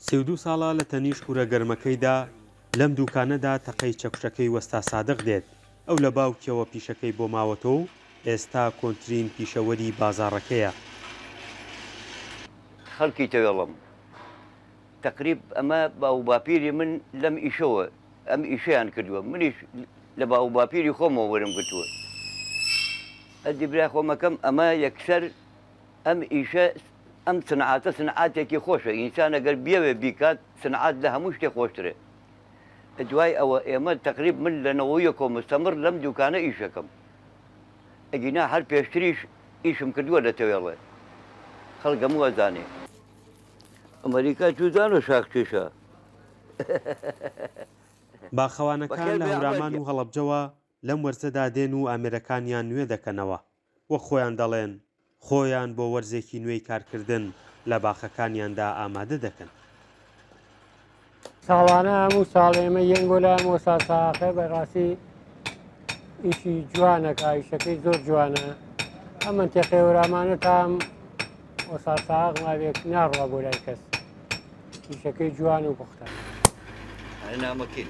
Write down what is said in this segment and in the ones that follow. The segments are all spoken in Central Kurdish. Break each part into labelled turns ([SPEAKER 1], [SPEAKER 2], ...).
[SPEAKER 1] 32 ساڵە لە تەنیشت کورە گەرمەکەیدا لەم دووکانەدا تەقەی چەکوچەکەی وەستا سادق دێت، ئەو لە باوکیەوە پیشەکەی بۆ ماوەتەوە و ئێستا کۆنترین پیشەوەری بازاڕەکەیە.
[SPEAKER 2] خەڵکی تەوێڵم. تەقریب ئەمە باووباپیری من لەم ئیشەوە ئەم ئیشەیان کردووە منیش لە باووباپیری خۆمەوە وەرم گرتووە. ئەدی برای خۆمەکەم ئەمە یەکسەر ئەم ئیشە ئەم سنعاتە سنعاتێکی خۆشە ئینسان ئەگەر بیەوێ بیکات سنعات لە هەموو شتێ خۆشترە دوای ئەوە ئێمە تەقریب من لە نەوەیەکۆ مستەمڕ لەم دوکانە ئیشەکەم ئەگینا هەر پێشتریش ئیشم کردووە لە تەوێڵێ خەڵک هەموو ئەزانێ. ئەمەریکا چوزانۆ شاخ کێشا.
[SPEAKER 1] باخەوانەکان لە هەورامان و هەڵەبجەوە لەم وەرزەدا دێن و ئامێرەکانیان نوێ دەکەنەوە، وەک خۆیان دەڵێن، خۆیان بۆ وەرزێکی نوێی کارکردن لە باخەکانیاندا ئامادە دەکەن.
[SPEAKER 3] ساڵانە هەموو ساڵ ئێمە یەن بۆ لای مۆسا ساقێ بەڕاستی ئیشی جوانەکە ئیشەکەی زۆر جوانە ئەم منتیقەی هەورامانە تام مۆسا ساق ماوێک ناڕوا بۆ لای کەس ئیشەکەی جوان و پوختە.
[SPEAKER 2] نامەکەی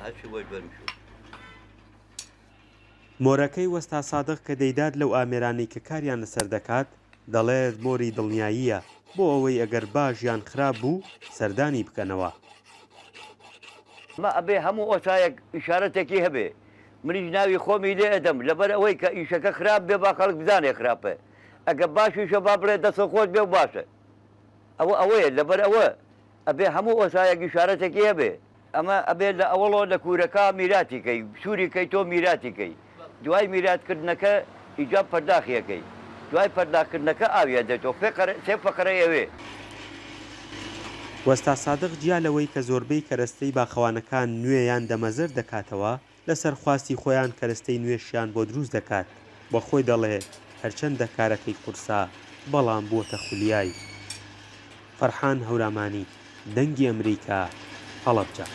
[SPEAKER 2] هاچی وەش بەرمشو.
[SPEAKER 1] مۆرەکەی وەستا سادق کە دەیدات لەو ئامێرانەی کە کاریان لەسەر دەکات، دەڵێت مۆری دڵنیاییە بۆ ئەوەی ئەگەر باش یان خراپ بوو سەردانی بکەنەوە.
[SPEAKER 2] ئەمە ئەبێ هەموو ئۆتایەک ئیشارەتێکی هەبێ، منیش ناوی خۆمی لێ ئەدەم لەبەر ئەوەی کە ئیشەکە خراپ بێ با خەڵک بزانێ خراپە، ئەگە باشیشە با بڵێ دەستت خۆش بێ و باشە. ئەوە ئەوەیە لەبەر ئەوە ئەبێ هەموو ئۆتایەک ئیشارەتێکی هەبێ. ئەمە ئەبێ لە ئەوەڵەوە لە کوورەکا میراتی کەی سووری کەی تۆ میراتی کەی دوای میرات کردنەکە ئیجا پەرداخی ئەکەی دوای پەرداخ کردنەکە ئاوی ئەدەیتەوە فێقەرە سێ فەقەرەی ئەوێ.
[SPEAKER 1] وەستا سادق جیا لەوەی کە زۆربەی کەرەستەی باخەوانەکان نوێ یان دەمەزەرد دەکاتەوە، لەسەر خواستی خۆیان کەرەستەی نوێشیان بۆ دروست دەکات و خۆی دەڵێ هەرچەندە کارەکەی قورسە بەڵام بووەتە خولیای. فەرحان هەورامانی، دەنگی ئەمریکا، هەڵەبجە.